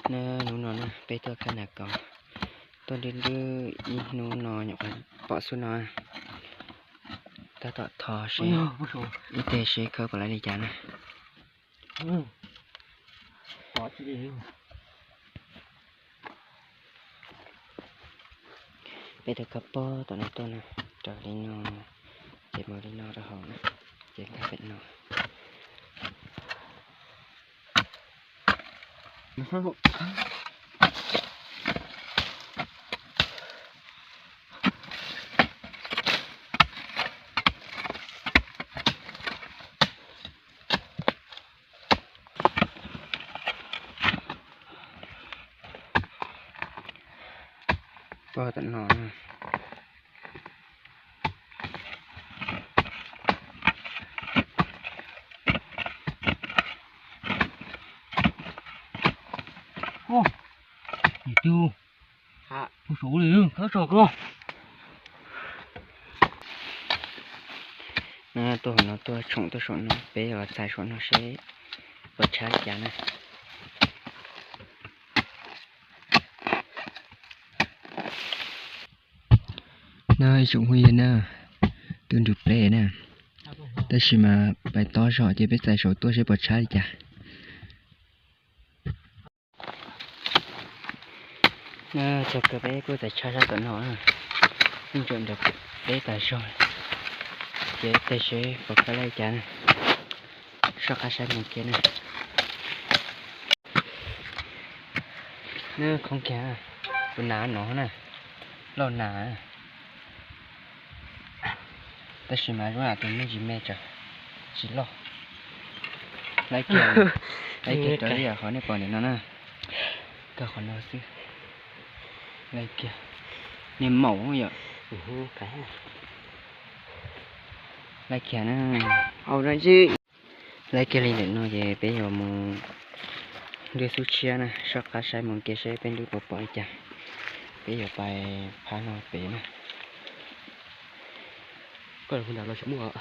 Hnub no na peb tuaj khawb nas kos, tuaj nrwb nrwb ib hnub no nyuam qhuav pom xub no. Tab tom thov seb ib teg seb khawb puas laib li cas na. Peb tuaj khawb pob tom no tuaj na, raws li no ces mus li no rau hauv na, ces nkag pem no. Pob tom no. Tus, tus saud li, khawb tso koj. Tuaj hauv no tuaj tshoom tuaj saum no, peb yuav los txais saum no seb puas tshab li cas na. No ib tsoom phooj ywg na, twb nrug pleb na, tab sis mas pais tob zog ces peb txais saum tuaj seb puas tshab li cas. Txog kawg peb kuj txais tshab sab tom no, yeej tseem nrog peb tas zog, ces ib teg seb puas khawb laib li cas na, soj qab saib mus kiag na. Nws khoob kiag, tus nas no na, loj nas. Tab sis mas zoo tus me ntsis me tsawv, tsis loj. Laib kiag, laib kiag raws li qhov nej pom ntawm no na. Kawg qhov no xwb. Laib kiag, niag maum yom. Laib kiag na. Laib kiag li ntawm no ces peb yuav mus nrwb xub tshiab na, soj qab saib mus kiag seb peb nrwb puas pom li cas. Peb yuav pais phab no pem na. Koj los ntawd los tsis muaj.